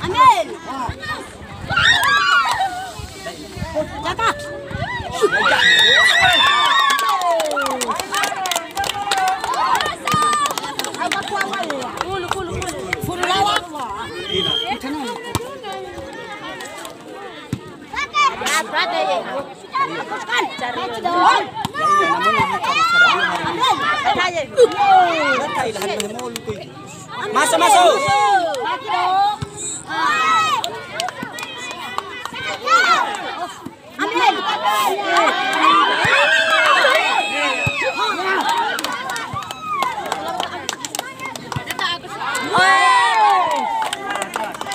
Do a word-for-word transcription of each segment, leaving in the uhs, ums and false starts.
Amin. Jaga. Kulu, kulu, kulu. Kulu lawan. Masuk, masuk.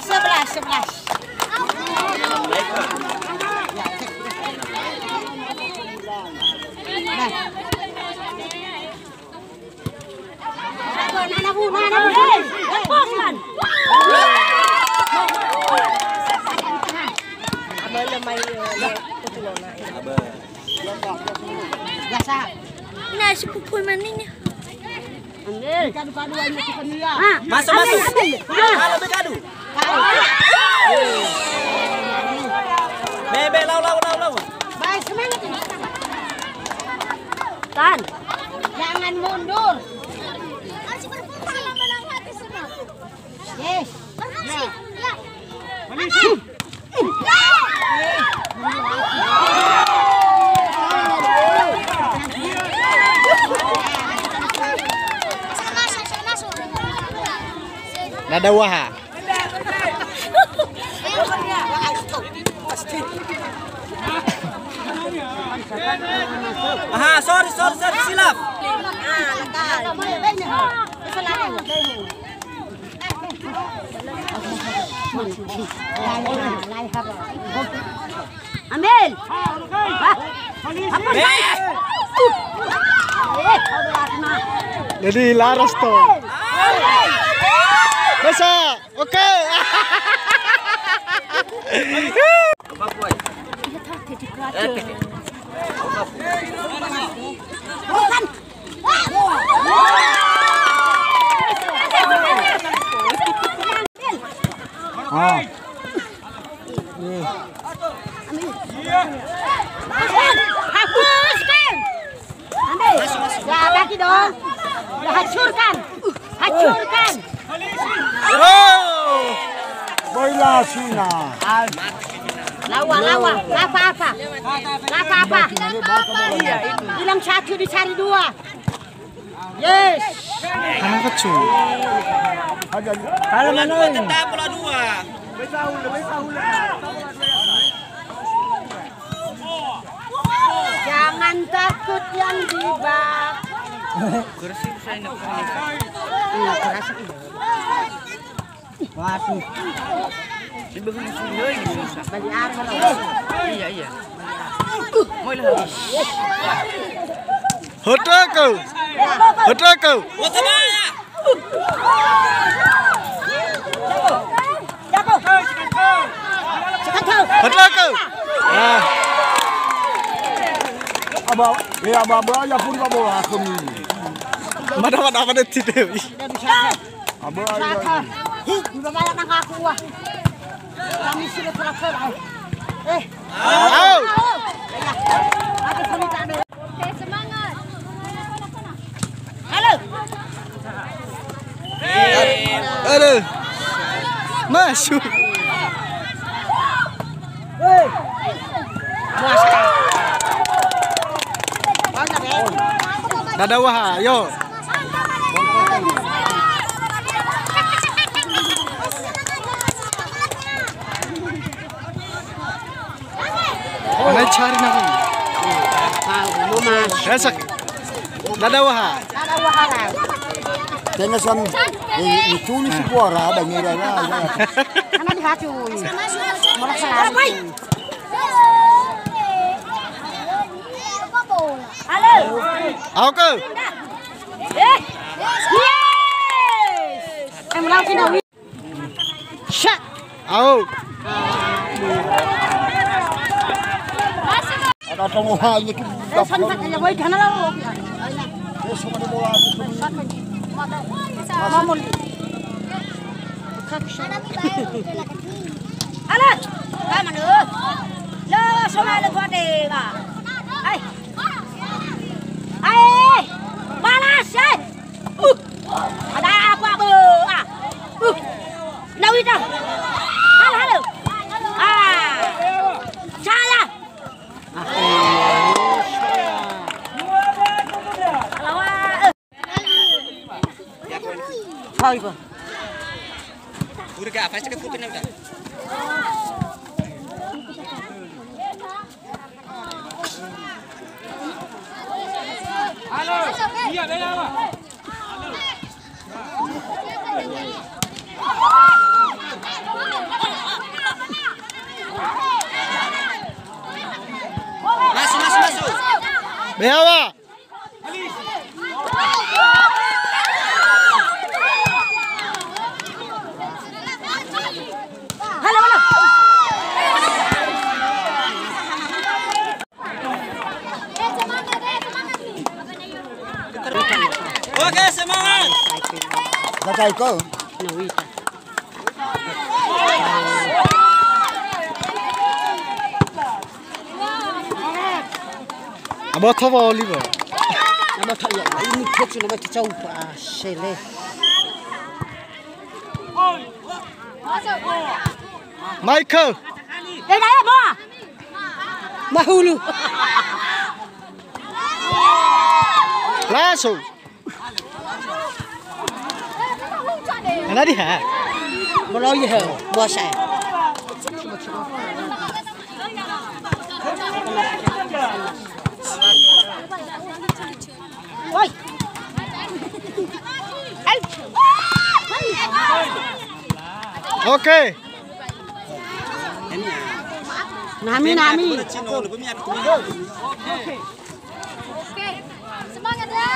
Sebelas, sebelas. Biasa. Nah, sepupu maning. Ambil. Kadu-kadu aja kita nih ya. Ah, masuk, ambil, masuk. Ambil. Ah. Halo, bekadu. Bebe, lau, lau, lau, lau. Baik, semangat ini. Tan. Jangan mundur. Harus berputar lama-lama hati semua. Yes. Harus. Ya. Dada waha. Aha, sorry, sorry, sorry, silap. Ambil. Hah? Apa? Eh, jadi laras to. Bisa. Oke. Bukan. Ah. Hapuskan. Ambil. Ya, bagi dong. Ya, hancurkan. Hancurkan. Oh. Boila Cina. Lawa, lawa. Apa-apa. Apa-apa. Bilang satu dicari dua. Yes. Anak kecil. Kalau mana? Tetap bola dua. Jangan takut yang di bawah. Iya, keras. Waduh. Di bawah ini susah. Bali air. Iya, iya. Hoto kau. Hoto kau. Hoto kau. Ah. Aba, ya, aba, aba, ya pun aba bola aku ni. Mana, mana, mana, tidak. Aba, ya. Huh, udah banyak nang aku, wah. Kami sudah terakhir, ah. Eh. Au. Oke, semangat. Halo. Aduh. Masuk. Dada waha, yo. Mana cari nabi? Esak. Dada waha. Tenga san, eh, itu ni si buara ada ngira ada. Mana di hati, ui. Mana selalu. Halo. Au ke? Eh. Yes. Eh, mulai sini. Shot. Au. Ada tongo ha ini ki. Eh, sana tak kaya boy, kana lah. Eh, sama di bola. Mamul. Ala, ka manö. Lo, sona le kuate ba. Ai. Ai, balas, ai. Uh. Ada apa, Bu? Ah. Uh. Lawita. Halo, halo. Ah. Saya. Hai, Pak. Udah gak, apa sih keputusan udah? Halo, iya, bela, Pak. Masuk, masuk, masuk. Bea, Pak. Oke, semangat. Datai ko. Aba thawa Oliver. Nama tak ya, ini kecil nama cicau, ah, sele. Michael. Eh, dah, ya, Noah. Mahulu. Langsung. Mana dia? Boloi he, puasa. Oi. Oke. Nami, nami. Oke. Semangat ya.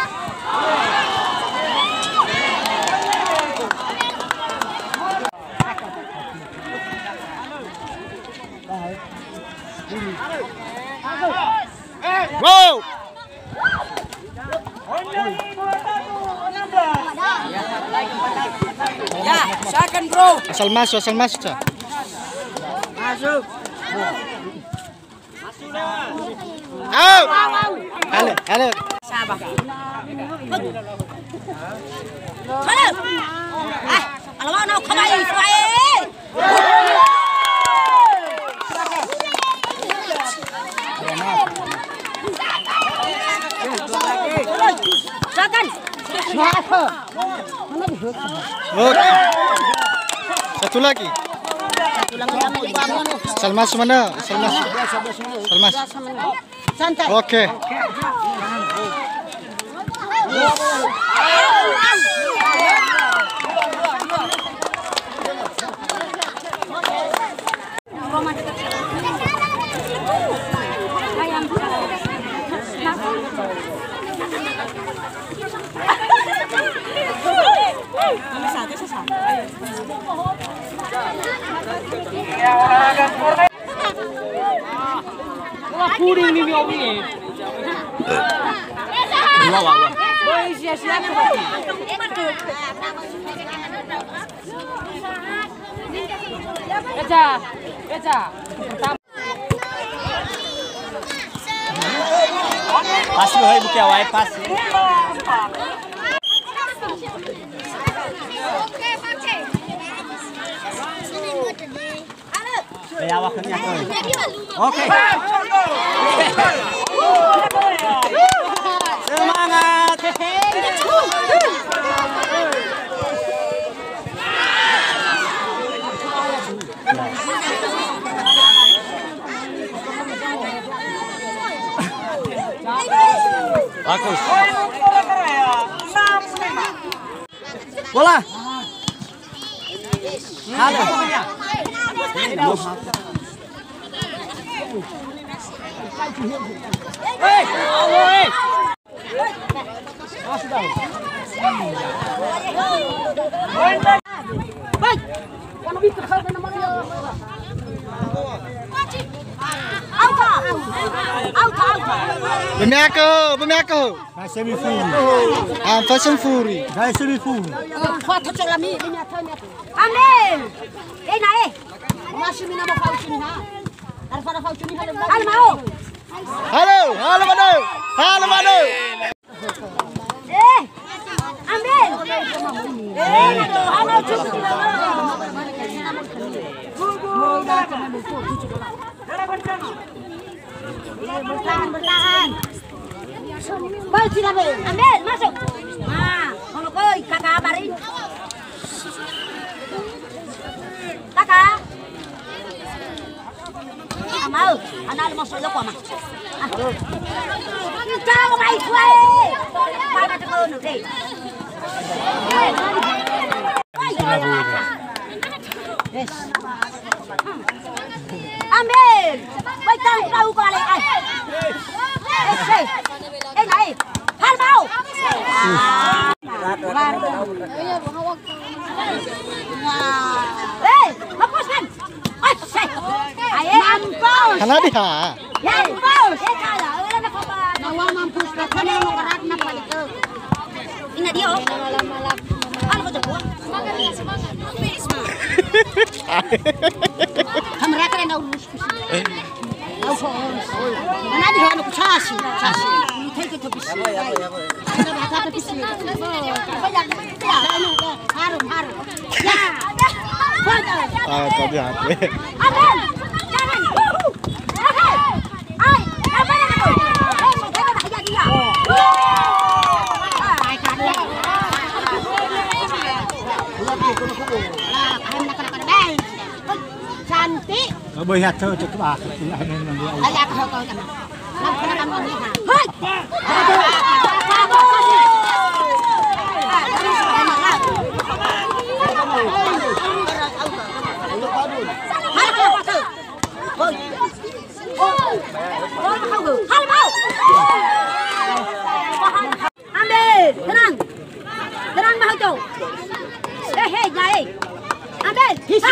Wow. Ya, silakan, Bro. Asal masuk, asal masuk, Sa. Masuk. Au. Halo, halo. Sabar. Halo. Ah, kalau mau nau kamai, suai. Silakan. Oke. Satu lagi. Salmas mana? Salmas. Salmas. Santai. Oke. Wah, kuning ini, Omi. Wah, wah, wah. Woi, sia-sia. Eja, Eja. Pasi, hai, buki awai, pasi. Ya, awak kerja, Koi. Oke. Semangat. Bagus. Bola. Halo. Hei, halo, hei. Bemerke, bemerke. Fashion Fury. Ah, Fashion Fury. Fashion Fury. Amen. Eh, na, eh. Masih mina mau kau sini, ha? Daripada kau sini, halo. Halo, mau. Halo, halo, mana? Halo, mana? Eh, ambil. Eh, halo, cukup. Bertahan, bertahan. Baik, sila, Be. Ambil, masuk. Nah, kalau kau ikat kabarin. Taka. Ama, ana le masuk loko, Ama. Ah. Kau mai kue. Mana tu kono, eh. Yes. Ambil. Baik, tahu, tahu kau, Ale. Ai. Eh, eh. Eh, naik. Hal mau. Ah. Eh, hapuskan. Asyik. Ayo. Mampus. Hana diha. Ya, mampus. Eh, kalah. Eh, nak apa? Nawa mampus, karena mau berat, nak balik ke. Ingat dia, oh. Kalau kau jago. Semangat, semangat. Kamu rata dan urus. Mana di hanu ku sasi, sasi. Ini kai ke topis. Harum, harum. Ya. Ah, tadi hati. Aman. Jangan. Ai, apa yang itu? Eh, saya tak jadi ya. Ai, kade. Lah, kade nak kade. Cantik. Bơi hạt thơ cho các bạn. Ambil, tenang. Tenang, Mahojo. Eh, eh, ya, eh. Ambil. Hisa.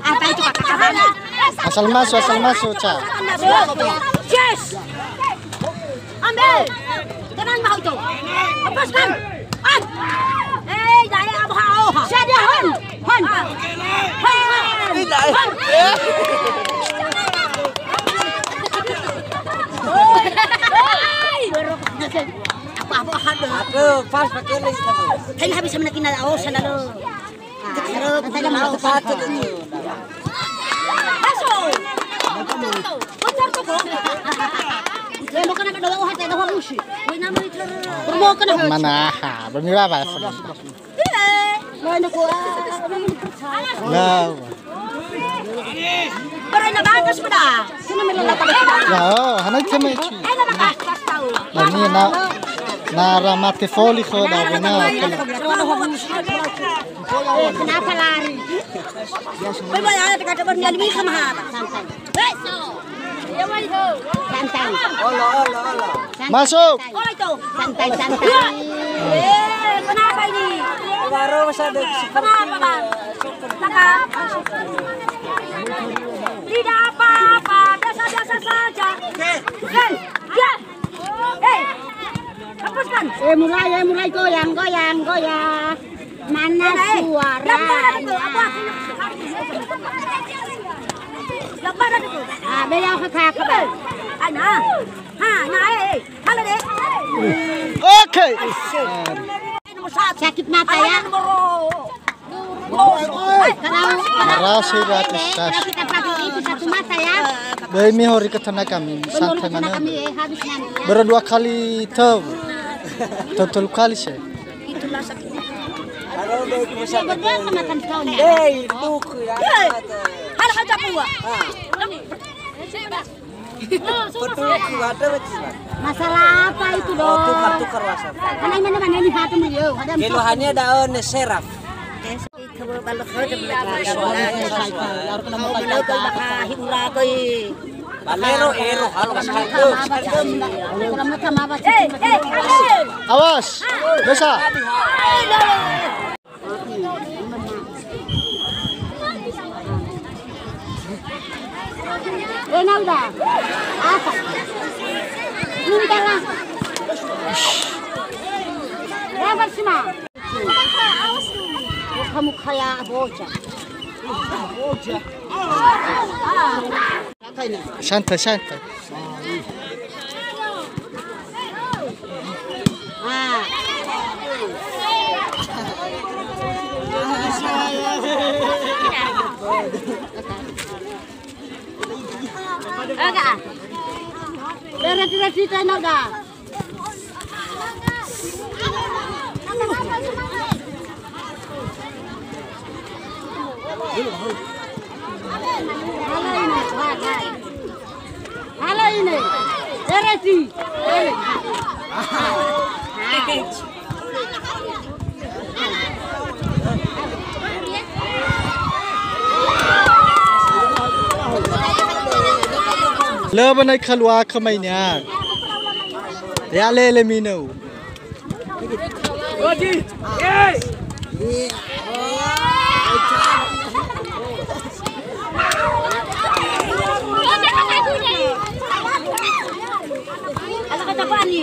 Apa itu kata-kata? Asal masuk, asal masuk, Ca. Yes. Ambil. Tenang, Mahojo. Lepaskan. Ah. Eh, ya, eh, Abu Hao. Saja, Hon. Hon. Hon. Hon. Apa-apa ada. Aduh, pas pakai lagi. Saya habis sama kita, oh, sana lo. Aduh, saya mau sepatu dulu. Masuk. Bocor tuh, kok. Ya, mau kena kedua, oh, hati ada halusi. Mau nama itu. Mau kena. Mana? Ha, berapa? Lah. Berena bagus, peda. Ya, oh, hana cuma itu. Nah, ini na, na ramate foli kho da bena. Kenapa lari? Bye bye, ada kata berniat bisa mahal. Santai. Santai. Olo, olo, olo. Masuk. Olo itu. Santai, santai. Eh, kenapa ini? Baru masa ada. Kenapa, Bang? Tidak apa-apa, biasa-biasa saja. Eh, ya. Eh, hapuskan. Eh, mulai, eh, mulai goyang, goyang, goyang. Mana suaranya? Ah, beliau ke kakak. Ana. Ha, nah, eh, eh. Halo, Dek. Oke. Sakit mata ya. Nomor. Kalau, kalau, kalau kita pakai itu satu mata ya. Dai mi hori ke tana kami, santai mana. Baru dua kali tahu. Tahu telu kali sih. Itulah sakitnya. Berdua sama tante kau nih. Hei, buku ya. Hei, hal haja buah. Betul, ada, Bang. Masalah apa itu, Dok? Oh, tukar-tukar WhatsApp. Karena mana-mana ini hati beliau, ada. Keluhannya daun seraf. Balero, ero, halo, sekali. Awas, Desa. Nauda. Apa? Minta lah. Berapa sih, Ma? Kamu kayak bocah. Bocah. Santai, santai. Ah. Enggak. Berarti kita nak dah. Halo ini. Halo ini. Berarti. Lö ba nai kalua kemainya. Ya lele minau. Ala kata Pani.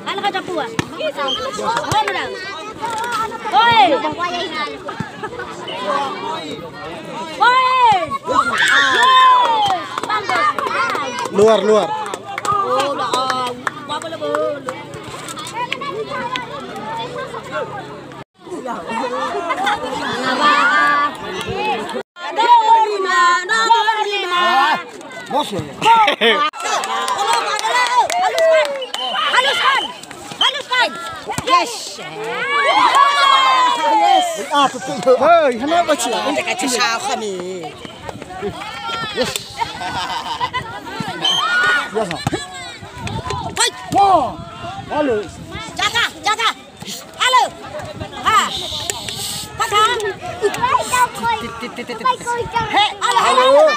Hana ka tapua. Hana da. Oi. Oi. Luar, luar. Nomor lima, nomor lima. Bos ya? Haluskan. Haluskan. Haluskan. Yes. Yes. Ah, betul. Hei, kenapa sih? Kita kasih saham nih. Yes. Biasa. Hai. Wah. Halo. Jaga, jaga. Halo. Ha. Pasang. He, halo, halo. Halo.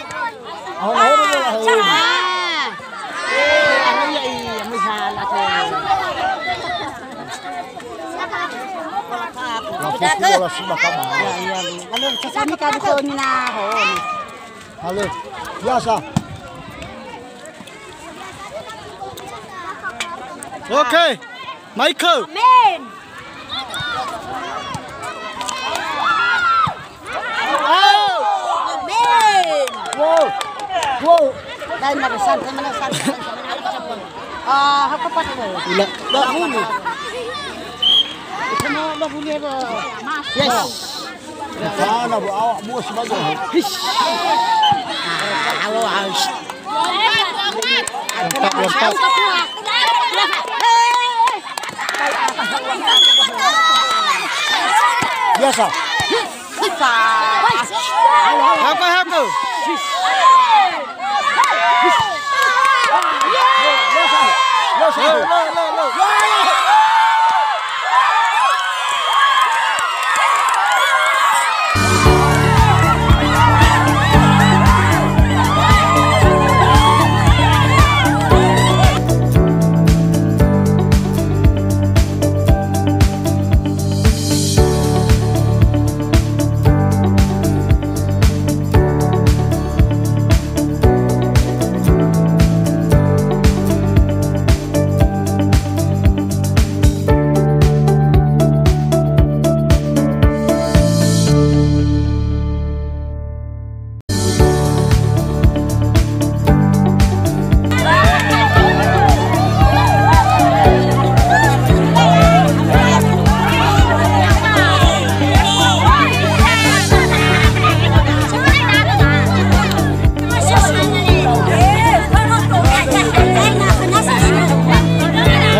Halo, halo, halo. Ah, cara. Eh, ano ya, iya, misalnya. Udah ke? Iya, iya. Halo, sesami kami tuh, nah, oh. Halo. Biasa. Oke. Michael. Amin. Amin. Wow. Wow. Lain mana santai, mana santai. Ah, apa pada? Ula. Dahulu. Itu mau dahulu ya, Bos. Yes. Hana, bu, awak buah sebagai. Hish. Awo, awo. Lompat, lompat. Biasa. Haka, haka.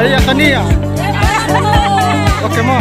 Iya, kan iya. Oke, Mo.